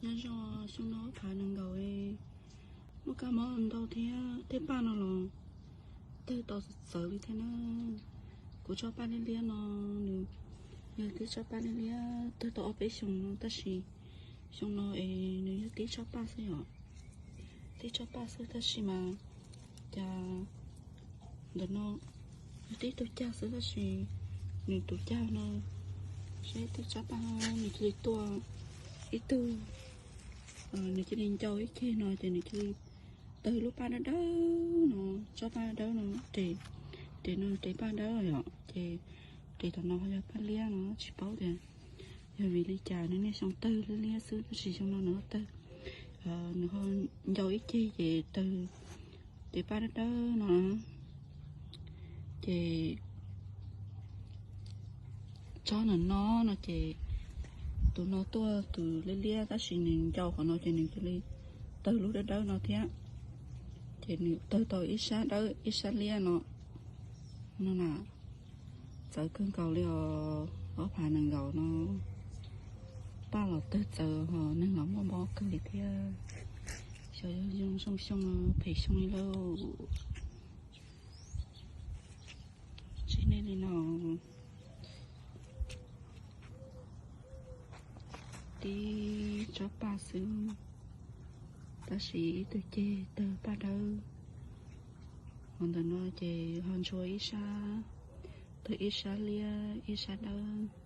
Nyob zoo, xyoo no phav nees nkaum, muaj kab mob ntau thiab tej paj no los tawg tau txawv li thiab na. Kuv tsob paj liab liab no, nws yog tib tsob paj liab liab tawg tau ob peb xyoos no tab sis xyoo no es nws yog tib tsob paj xwb yom. Tib tsob paj xwb tab sis mas cas ntawm no yog tib tug cag xwb tab sis nws tus cag no saib tib tsob paj nws cia li tuaj ib tug, nws cia li ncau ib ceg no ces nws cia li tawg lub paj dawb dawb no, tsob paj dawb no, res, res no res paj dawb yom, ces res tom no ho yog paj liab no tsis paub tias yog vim li cas nws niaj xyoo tawg liab liab xwb tab sis xyoo no nws ho tawg, nws ho ncau ib ceg ces tawg tes paj dawb dawb no. Ces tsob no no no ces tus no tuaj tus liab liab tab sis nws ncau qhov no ces nws cia li tawg lub dawb dawb no thiab. Ces nws tawg tau ib sab dawb ib sab liab no, no na. Txawv kawg nkaus li os, ob phav nees nkaum no paj los tawg txawv ho neeg los muaj mob kawg li thiab. Xyov yog xyoo xyoo phem xyoo li lauj. Tsis nej li no, tib tsob paj xwb tab sis ib tug ceg tawg paj dawb. Ho ntawm no ces ho ntshua ib sab, tawg ib sab liab ib sab dawb.